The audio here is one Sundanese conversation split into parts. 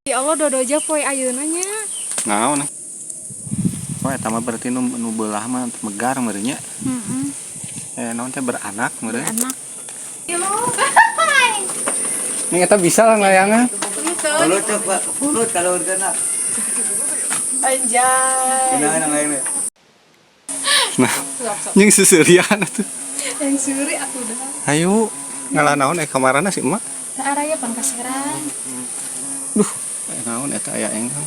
Ya Allah dodoja poe ayeuna nya. Naon? Oh eta mah berarti nu beulah mah megar meureun nya. Heeh. Naon teh beranak meureun. Beranak. Nih eta bisa lah ngelayangan. Mulut tuh, Pak. Mulut kalau kena. Anjay. Kena yang lainnya. Nah, jeung seuseurian atuh. Yang suri aku dah. Ayo ngalah naon kamarana si emak? Nah, araya pangkaseran. Duh, naon eta aya engkang.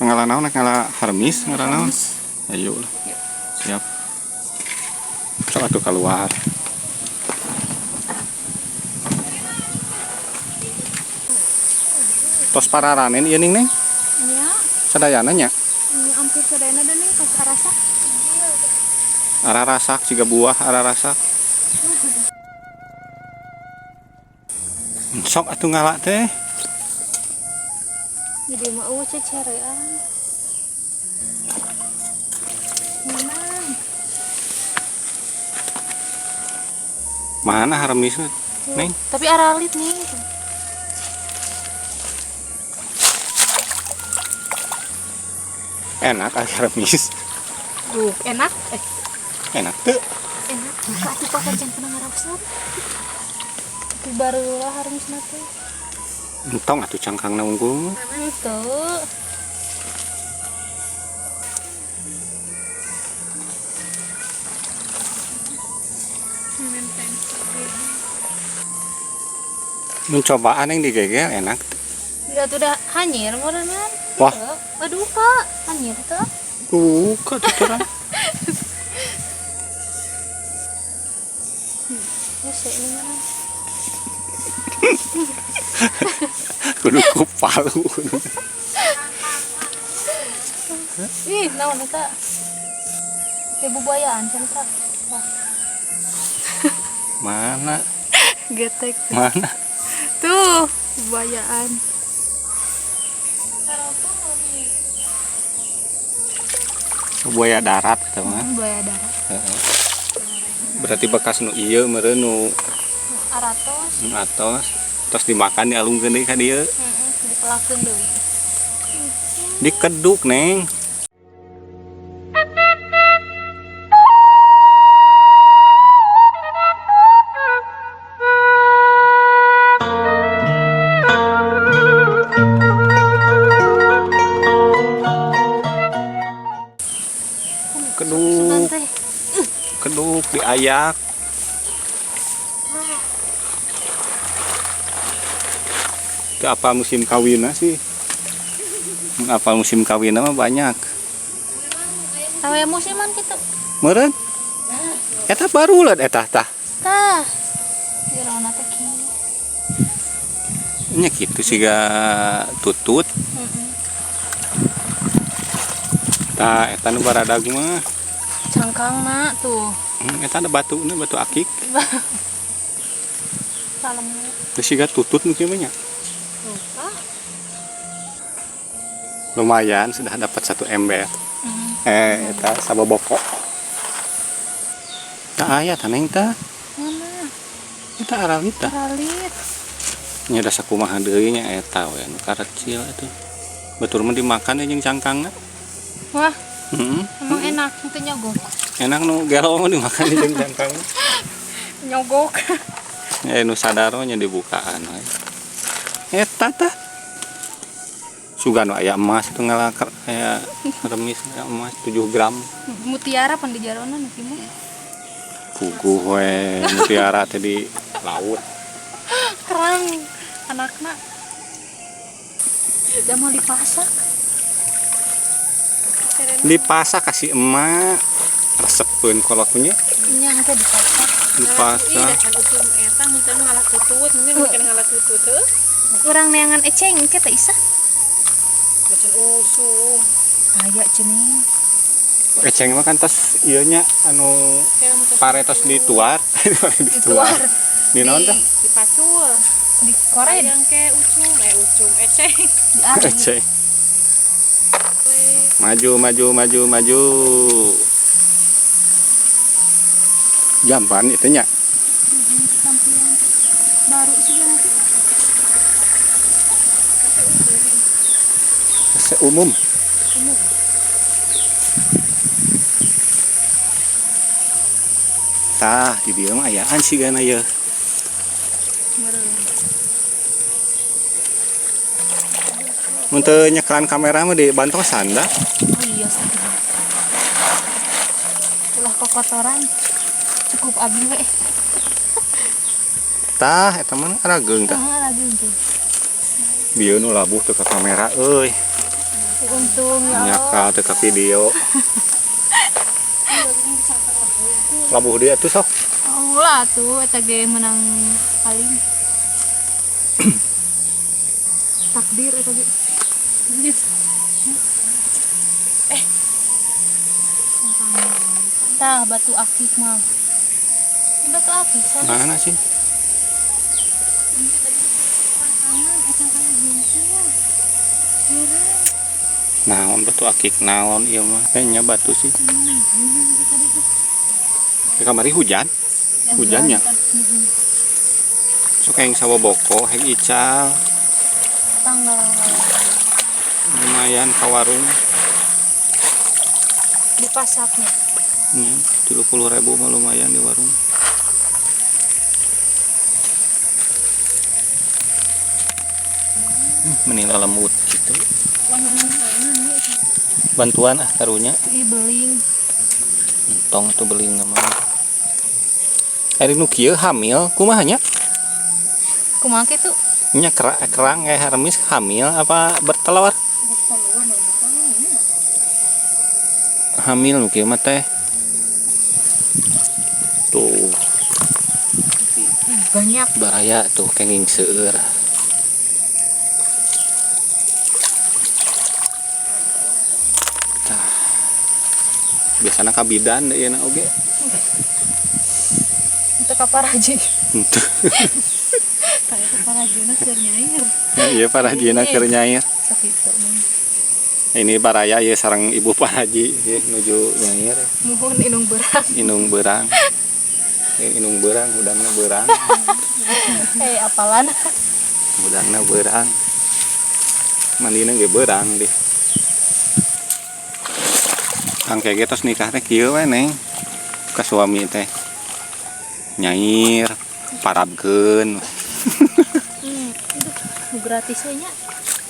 Ngalah naon ngalah harmis ngalah naon. Ayo lah. Siap. Sok atuh keluar. Tos pararanen ieu ning neng? Iya. Sadayana nya? Iya, hampir sadayana da ning tos arasak. Ararasak siga buah ararasak. Sok atuh ngala teh. Jadi mah eueuh cecerean. Mana harmisna, Neng? Tapi aralit nih. Enak harmis. Duh, enak. Enak tuh. Enak. Buka atuh pakai can pernah ngaraosan. Tapi barulah harmisna teh. Entong atuh cangkangna unggul. Henteu. Mencobaan yang digegel enak. Ya tuh udah hanyir meureunnan. Wah. Aduh kak, hanyir tuh. Buka tuturan. Ya sih ini mana? Kudu ku palu. Ih, naon eta? Teh bubayaan cenah tah. Wah. Mana? Getek. Mana? Tuh, bubayaan. Buaya darat eta mah. Buaya darat. Heeh. Berarti bekas nu ieu meureun nu aratos. Nu atos. Tos dimakan dialungkeun deui ka dieu. Heeh, dipelakeun deui. Dikeduk, Neng. Keduk. Keduk diayak. Itu apa musim kawinna sih? Apa musim kawinna mah banyak. Tahu ya musiman gitu. Meureun? Eta baru lah eta tah. Tah. Jerona teh kieu. Nya kitu siga tutut. Heeh. Tah eta nu baradag mah. Cangkangna tuh. Eta ada batuna, batu akik. Kalem. Terus siga tutut nu kieu mah nya. Lupa. Lumayan sudah dapat 1 ember. Eta saboboko. Tah aya tah neng tah. Mana? Eta aralit tah. Aralit. Nya da sakumaha deui nya eta we nu karecil atuh. Batur mah dimakan jeung cangkangna. Wah. Heeh. Emang enak itu nyogok. Enak nu gelo mah dimakan jeung cangkangna. Nyogok. Nu sadar nya dibukaan we. Eta tah. Sugan nu aya emas itu ngalakar aya remis aya emas 7 gram. Mutiara pan di jarona nu kieu mah. Puguh we mutiara teh di laut. Kerang anakna. Da mau dipasak. Dipasak kasih emak resepeun kolot nya. Nya engke dipasak. Dipasak. Eta mun teh ngalah tutut, mungkin ngalah tutut heuh. Urang neangan eceng engke teh isa. Macan usum. Aya cenah. Eceng mah kan tos ieu nya anu pare tos dituar. Dituar. Di naon teh? Dipacul. Di koren. Yang ke ucum, ucum eceng. Di eceng. Maju maju maju maju. Jamban itu nya. Tampilan baru sih nanti. WC umum. Umum. Tah, di dieu mah ayaan sigana yeuh. Mun teu nyekelan kamera mah di bantosan dah. Oh iya, astagfirullah. Ulah kokotoran. Cukup abi we. Tah, eta mah arageung tah. Heeh, arageung tuh. Bieu nu labuh teu ka kamera euy. Untung ya Allah. Nyakal teu ka video. Labuh dia tuh sok. Ulah tuh eta ge menang paling. Takdir eta ge. Tah batu akik mah. Ini batu akik sana. Mana sih? Naon batu akik naon ieu mah. Kayaknya batu sih. Di kamari hujan. Hujannya. Sok yang sawo boko, heng ical. Tanggal. Lumayan ka warung. Di pasaknya. 30.000 mah lumayan di warung. Menila lembut gitu. Bantuan ah karunya. Ih beling. Entong tuh beling namanya. Ari nu kieu hamil kumaha nya? Kumaha kitu? Nya kerang kayak harmis hamil apa bertelur? Hamil nu kieu mah teh. Tuh. Banyak. Baraya tuh kenging seueur. Tah. Biasana ka bidan deui na oge. Untuk ka paraji. Henteu. Kayak ka parajina keur nyair. Iya parajina keur nyair. Sakitu. Ini baraya ya sareng ibu paraji ya, nuju nyair. Muhun inung berang. Inung berang. Inung berang, hudangna berang. Apalan? Hudangna berang. Mandina ge berang deh. Kang ge tos nikah teh kieu we neng. Ka suami teh. Nyair, parabkeun. Aduh, gratis we nya.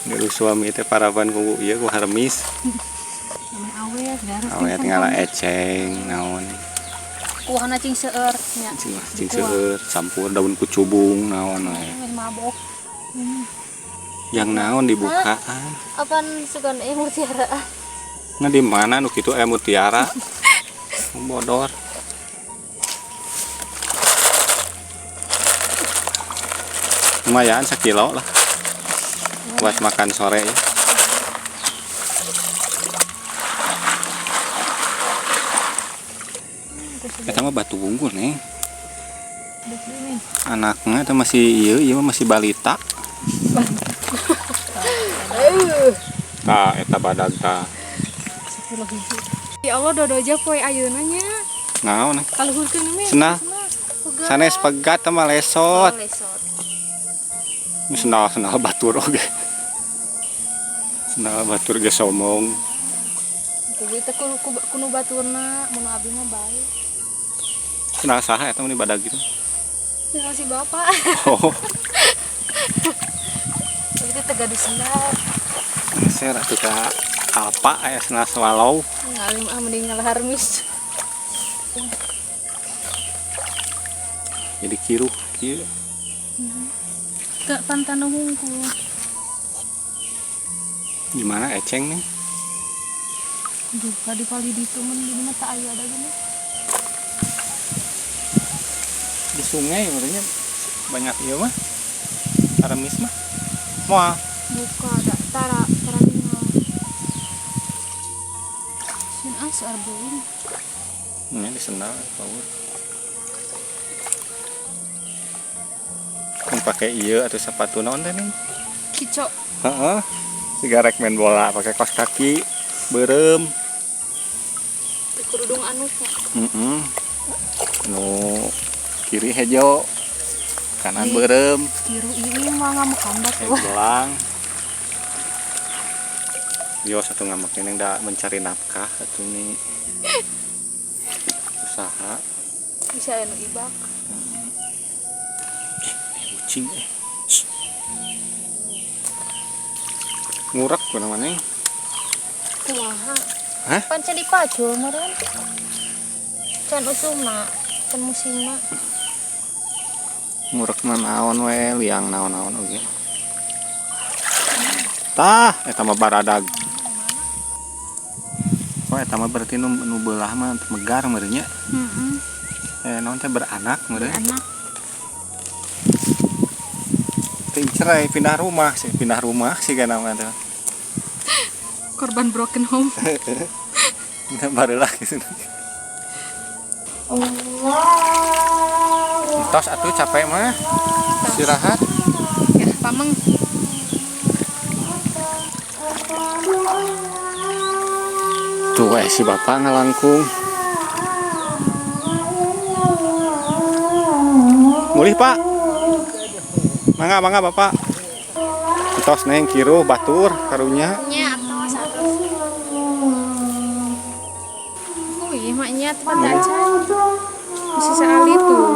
Gaduh suami teh paraban ku ieu ku harmis. Awet, garis. Awet ngala eceng naon. Kuahna cing seueur nya. Cing seueur, campur daun kucubung naon we. Mabok. Yang naon dibukaan. Apaan sugan mutiara? Nah di mana nu kitu mutiara? Bodor. Lumayan sekilo lah. Buat makan sore ya. Eta mah batu unggul nih. Anaknya itu masih iya masih balita. Tah eta badag tah. Ya Allah dodo aja poe ayeuna nya. Naon? Kaluhurkeun we. Senah. Sanes pegat sama lesot. Senal-senal batur oge. Senal batur ge somong. Kudu teh kudu baturna, mun abi mah bae. Senal saha eta mun badag gitu? Senal si bapak. Oh. Tapi teh gaduh sendal. Ser atuh ka apa aya sendal swallow. Ngalim ah mending ngalah harmis. Jadi kiruh kieu. Ke pantan hungkul. Gimana eceng nih? Duh, di pali ditu mun di mana tak aya ada gini. Di sungai maksudnya banyak ieu mah. Aremis mah. Moal. Buka da tara tara ningal. Sin ah seueur beuing. Nya di sendal paur. Mun pake ieu atau sepatu naon teh nih? Kico. Heeh. Siga rek main bola pakai kaos kaki beureum. Kerudung anuknya. Heeh. Nu kiri hejo, kanan beureum. Kiru ini mah ngamukan batu. Gelang. Bios atau ngambek neng da mencari nafkah atuh nih. Usaha. Bisa anu ibak. Kucing eh. Ngurak kuna mana? Kumaha? Hah? Pan can dipajul meureun. Can usumna, can musimna. Ngurak mah naon we, liang naon-naon oge. Tah, eta mah baradag. Oh, eta mah berarti nu beulah mah megar meureun nya. Heeh. Naon teh beranak meureun. Anak. Teh cerai pindah rumah sih kana mah teh. Korban broken home. Barulah gitu. Tos atuh capek mah. Istirahat. Ya, pameng. Tuh si bapak ngalangkung. Mulih pak. Mangga mangga bapak. Tos neng kiruh batur karunya. Nya atos atos. Oh iya maknya tempat aja. Bisa sekali tuh.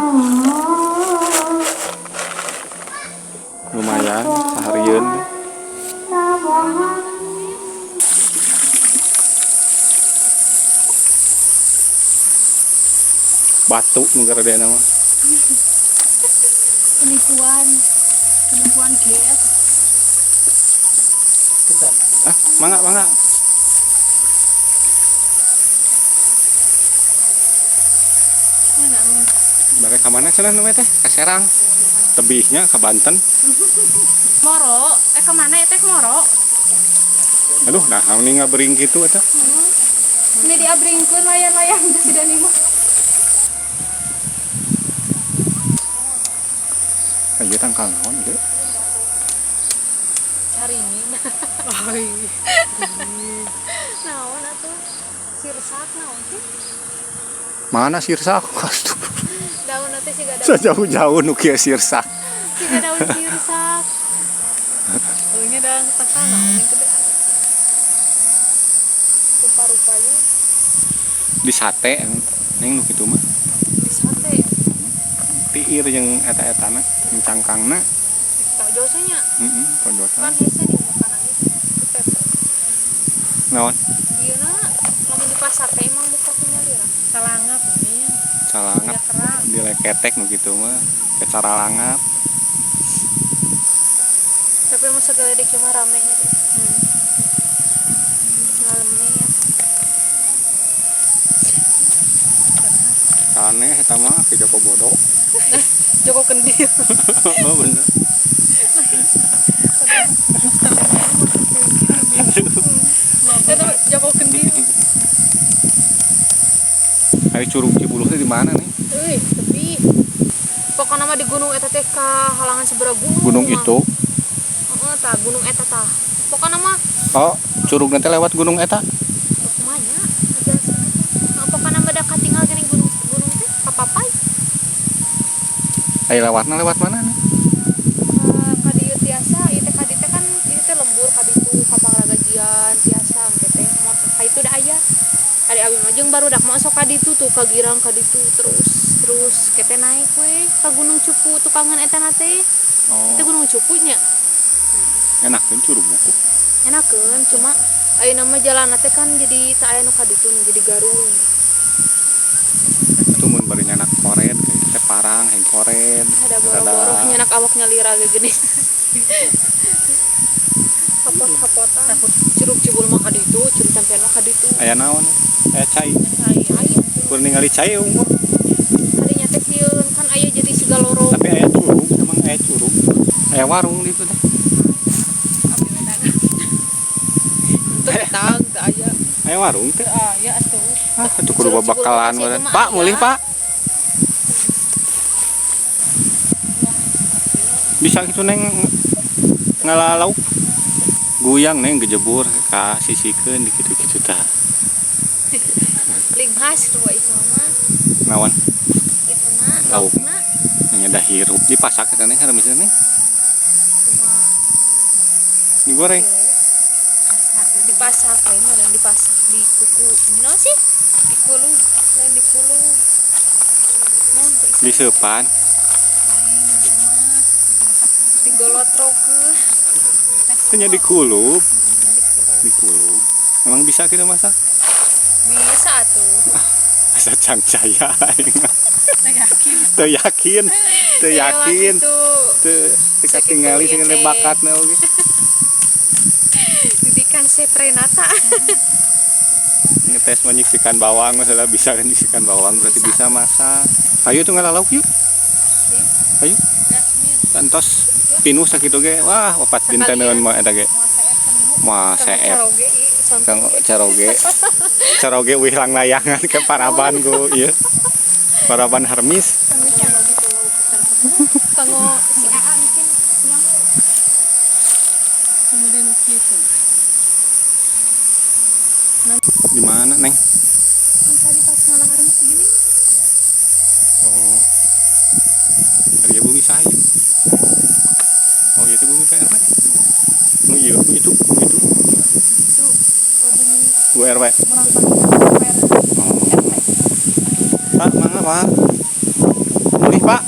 Lumayan seharian. Batu nu garedena mah. Penipuan. Penipuan GS. Ah, mangga mangga. Bare ka mana cenah nu teh? Ka Serang. Tebihnya ka Banten. Moro, kemana ya teh Moro? Aduh, nah ini ngabering kitu eta. Ini diabringkeun layan-layan teh si Dani mah. Ieu tangkal naon ieu? Caringin. Naon atuh? Sirsak naon sih? Mana sirsak? Daun teh siga daun. Sejauh-jauh nu kieu sirsak. Siga daun sirsak. Eunya da tangkal naon yang gede. Rupa-rupanya Di sate neng nu kitu mah. Di sate. Tiir jeung eta-etana, jeung cangkangna. Tojosnya. Heeh, tojosan. Kan hese dimakan lagi. Pepe. Naon? Ieu na lamun di pasar teh emang muka punya lira. Calangap nih. Calangap. Dileketek nu kitu mah, ke caralangap. Tapi emang segala dek mah rame nya teh. Ngalemnya. Aneh eta mah ki Joko Bodo. Joko Kendil. Oh bener. Eta Joko Kendil. Ari Curug Cibuluh teh di mana nih? Euy, tepi. Pokokna mah di gunung eta teh ka halangan seberapa gunung. Gunung itu. Heeh, tah gunung eta tah. Pokokna mah Oh, curug nanti lewat gunung eta. Kumaha nya? Ngajelasin teh. Nah, pokokna mah da katinggal geuning gunung teh ka papai. Ai lewatna lewat mana nih? Ka dieu tiasa, ieu teh ka dieu teh kan ieu teh lembur ka ditu ka Pangragajian tiasa engke teh. Ka itu da aya. Ari abi mah jeung barudak mah sok ka ditu tuh ka Girang ka ditu terus terus kete naik we ka Gunung Cupu tukangan eta na teh. Oh. Itu Gunung Cupu nya. Enakeun curugna tuh. Enakeun cuma ayeuna mah jalanna teh kan jadi teu aya nu ka ditu jadi garung. Atuh mun bari nyanak kored kayak teh parang heng kored. Ada boro-boro nyanak awaknya lira ge geuning. Hapot-hapotan. Curug Cibul mah ka ditu, curug Campian mah ka ditu. Aya naon? Aya cai. Cai aya. Kur ningali cai unggul. Kadinya teh sieun kan aya jadi siga lorong. Tapi aya curug, emang aya curug. Aya warung di ditu teh. Teu teu aya. Aya warung teh. Aya atuh. Ah, atuh kudu babakalan meureun. Pak, mulih, Pak. Bisa gitu neng ngala lauk. Guyang neng gejebur ka sisikeun di kitu-kitu tah. Linghas dua itu mah. Naon? Itu na, Lauk. laukna. Nya dah hirup dipasak eta neng haremisna neng. Cuma Digoreng. masak. Dipasak we meureun dipasak di kuku. Naon sih? Dikulub, lain dikulub. Naon teh isa? Diseupan. Digolotrokeun. Teu dikulub. Dikulub. Emang bisa kita masak? Bisa atuh. Asa cangcaya aing mah. Teu yakin. Teu yakin. Teu yakin. Itu Teu teu katingali sing Sakitu ieu teh. bakatna oge. Didikan Seprenata. Ngetes menyiksikan bawang masalah bisa kan nyiksikan bawang berarti bisa masak. Ayo tuh ngala lauk yuk. Ayo. Entos pinuh sakitu ge. Wah, opat dinteneun mah eta ge. Moal seep. Caroge i, Kang caroge. Caroge wih lang layangan ke paraban ku ieu. Paraban harmis. Kanggo si AA mungkin kumaha? Kemudian kitu. Di mana, Neng? Yang tadi pas ngalah harmis gini. Oh. Tadi ya bumi saya. Oh, itu bumi PRW. Oh iya, itu itu. Itu bumi Bu RW. murang kali PR. Oh. RT. Pak, mangga, Pak. Boleh, Pak.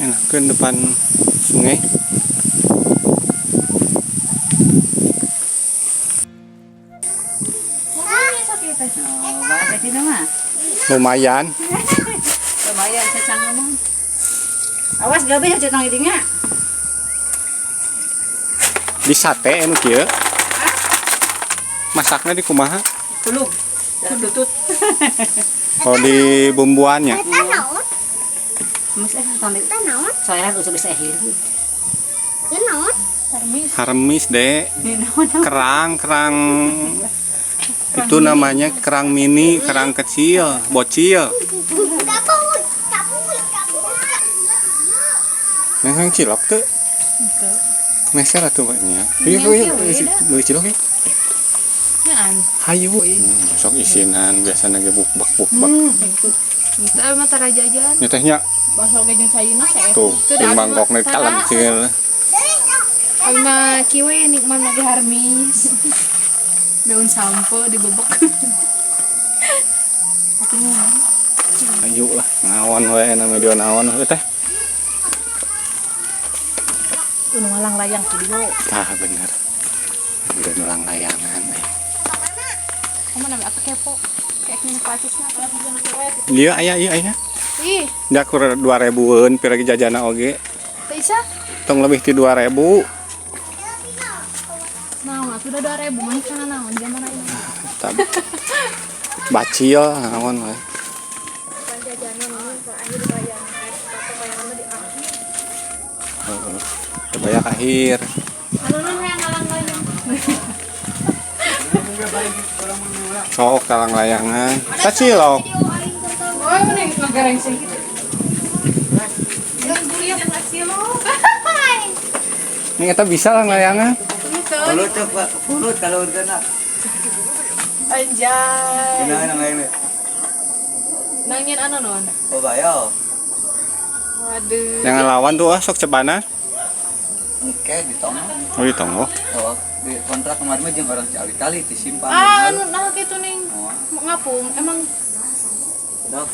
Enakeun depan sungai. Oh, bahasa Cina mah. Lumayan. Lumayan saya ngomong. Awas gabe ya cetang idinya. Di sate anu kieu. Masaknya di kumaha? Kulub. Tutut. Oh, di bumbuannya. Mas eh tong di. Soalnya usah bisa ehir. Harmis. Harmis, Dek. Ini naon? Kerang, kerang itu namanya kerang mini, kerang kecil, bocil. Neng yang cilok tuh. Meser atuh nya. Iya, iya, beli cilok ya. Nyaan. Hayu. Sok isinan biasana ge bukbak bukbak. Itu abi mah tara jajan. Nya teh nya Bakso ge jeung caina seep. tuh, jeung mangkokna kalem cil. Abi mah kieu we nikmat lagi harmis. Daun sampo dibebek. Ayo lah, ngawan we na medio naon we teh. Unu ngalang layang video. Tah bener. Udah nulang layangan eh. Kamu nami aku kepo. Kayak minum pacisna. Iya aya iya aya. Ih, Da kur 2000-eun pira ge jajana oge. teh isa. Tong lebih ti 2000. Naon atuh udah 2000 mah kana naon zaman ayeuna. Tab. Bacil naon we. Pan jajanan ini ke akhir bayangan, atau bayangan di akhir. Heeh. Teu banyak akhir. Anu nun hayang ngalang layang. Sok kalang layangan. Ta cilok. Oh, mana ngagareng sih gitu. Yang guriah cilok. Ini eta bisa lang layangan. Pulut tuh, Pak. Pulut kalau kena. Anjay. Kena nang lain. Nangin anu non. Oh, bayo. Waduh. Yang ngelawan tuh ah sok cebana. Oke, ditong. Oh ditonggo. Oh, di kontrak kemarin mah jeung orang Ciawi tali disimpan. Ah, anu nah kitu ning. Oh, Ngapung emang dok.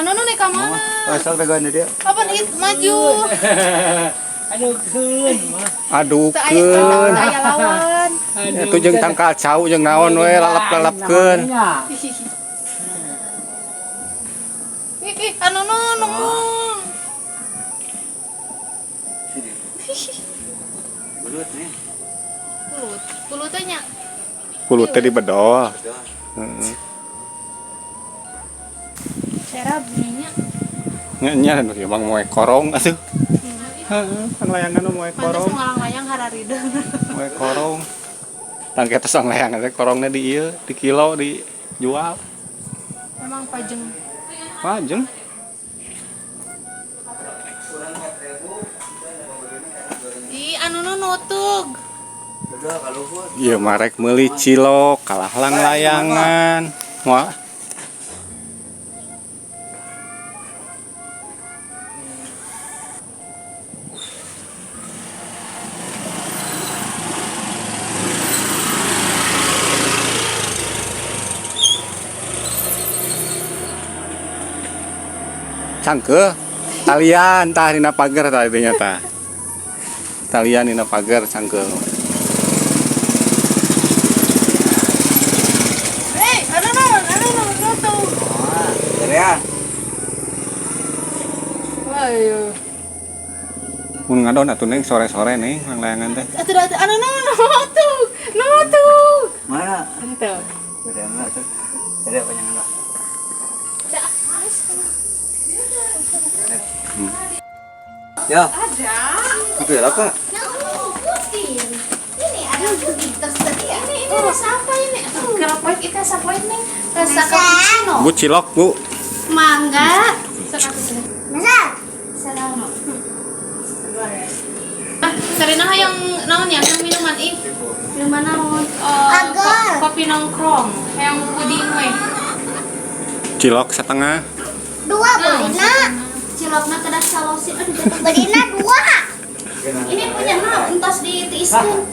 anu nu ka mana? Oh, sok dagoan dia. Apa it maju? Adukeun mah. Teu aya Adukeun. teu aya lawan. Itu jeung tangkal cau jeung naon we lalap-lalapkeun. Ih, ih, anu nu nungun. Sini. Bulut nih. Pulut. Pulut teh nya. Pulut teh dibedol. Betul. Heeh. Cara bunyinya. Nya nya anu ieu mah moe korong atuh. Heeh, kan layangan mah moe Pantes korong. ngalang layang hararideung. Moe korong. Tangke tos layangan teh korongna di ieu, di kilo dijual. Emang pajeng. Pajeng. Ih, anu nu nutug. Betul kalau pun. Ieu mah rek meuli cilok kalah lang layangan. Moal. Cangkeuh. Talian tah dina pagar tah dinya tah. Talian dina pagar cangkeuh. Hei, anu naon? Anu naon tuh? Ah, ya. Ayo. Mun ngadon atuh Neng sore-sore Neng langlayangan teh. Atuh atuh anu naon tuh? Naon tuh? Mana? Henteu. Udah tuh. Jadi apa yang lah? Ya. Ada. Itu ya apa? Ini ada puding tersedia. Ini rasa apa ini? Kenapa kita rasa apa ini? Rasa cappuccino. Bu cilok, Bu. Mangga. Masa? Sarano. Ah, Sarina hayang naon ya? Hayang minuman ih. Minuman naon? Kopi nongkrong, hayang puding we. Cilok setengah. Dua Bolina. Cilokna kedah salosin. Aduh, Bolina dua. Ini punya mah entos ditiiskeun.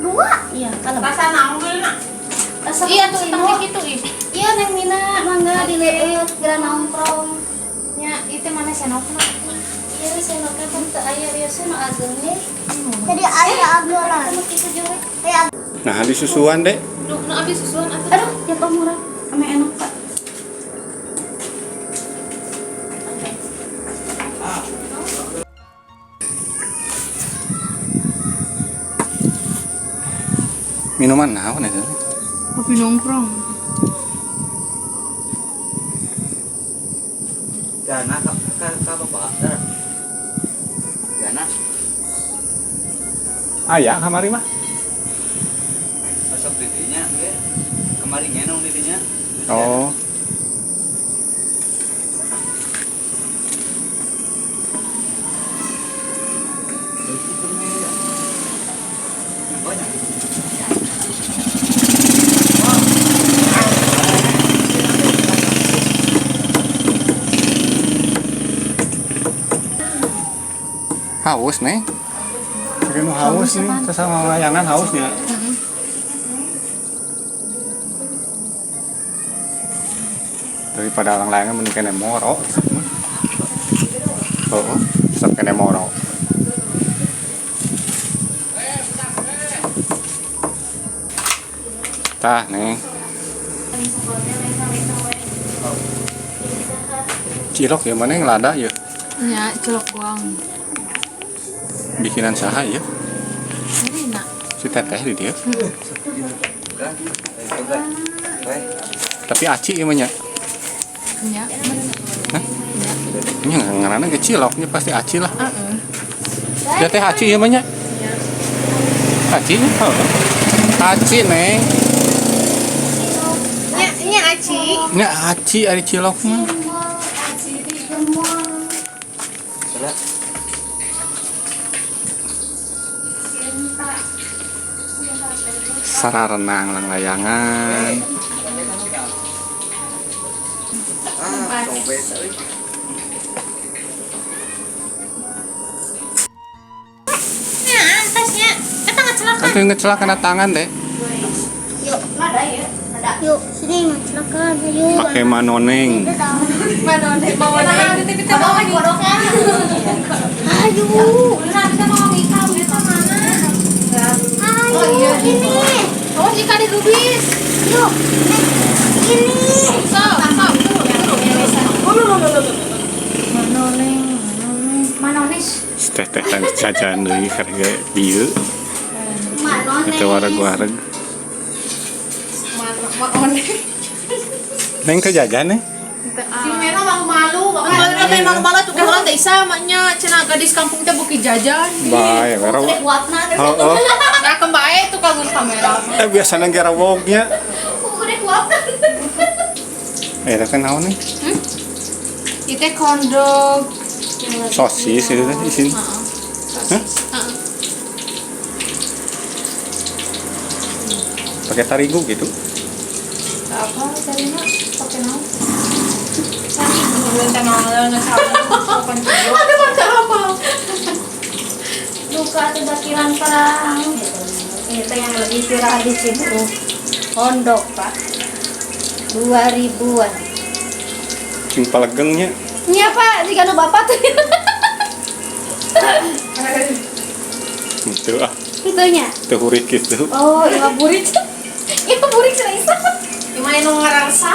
Dua. Iya, kalau Rasa naon Bolina? rasa Iya tuh cappuccino. tentang gitu ih. Iya Neng Mina, mangga dileueut geura nongkrong. Nya itu mana senokna? Iya, senokna kan teu aya ieu senok ageng nih. Tadi aya agelan. Kitu jeung Nah, di susuan deh. Nu nu abis susuan atuh. Aduh, ya kok murah. Ame enak, Pak. Minuman naon eta? Kopi nongkrong. Dana ka ka ka bapak. Dana Aya kamari mah. masuk didinya ge. Kemarin ngenong didinya. Oh. Banyak. Haus nih. Nu haus nih, sesama layangan hausnya. Daripada orang layangan mending kene moro. Oh, sok kene moro. Tah nih. Cilok ya mana yang lada ya? Nya cilok guang. Bikinan saha ya? Sarina. Si teteh di dia. Tapi aci ya mah nya. Nya. Hah? Nya ngaranna ge ciloknya pasti aci lah. Heeh. Ya teh aci ya mah nya. Aci nya. Oh. Aci Neng. Nya nya aci. Nya aci ari cilok mah. Aci di gemol. Sararenang langlayangan. Ah, sobek euy. Nya antasnya. Eta ngecelaka. Atuh ngecelak kana tangan deh. Yuk, ada ya? Ada. Yuk, sini ngecelakaan, ayo. Pakai manoneng. Manoneng bawa neng. Kita bawa kodoknya. Ayo. Nah, kita mau ngikam eta mana? Ayo, ini. Oh, jika dilubis. Yuk. Ini. Sok, sok, turu, turu. Manoneng, manoneng. Manones. Teh-teh jajan deui karena bieu. Manones. Itu wareg-wareg. Manoneng. Neng ke jajan nih. Si Mena malu-malu, makanya malu-malu tuh kalau teh isa maknya cenah gadis kampung teh beuki jajan. Bae, wero. Kuatna. Oh, oh. Nah, kembae tukang kamera. Biasana ge rewognya. Udah kuatna. Eta kan naon nih? Itu kondok. Sosis itu teh isin. Heeh. Hah? Pakai tarigu gitu. Apa Sarina pakai naon? Ada macam apa? Duka atau dakiran perang. Itu yang lebih viral di sini. Pondok, Pak. 2000-an. Cing palegengnya. Ini apa? Jika nu bapak tuh. Itu ah, Itunya. teu hurik gitu. Oh, iya burik. Iya burik cenah Isa. Gimana nu ngarasa?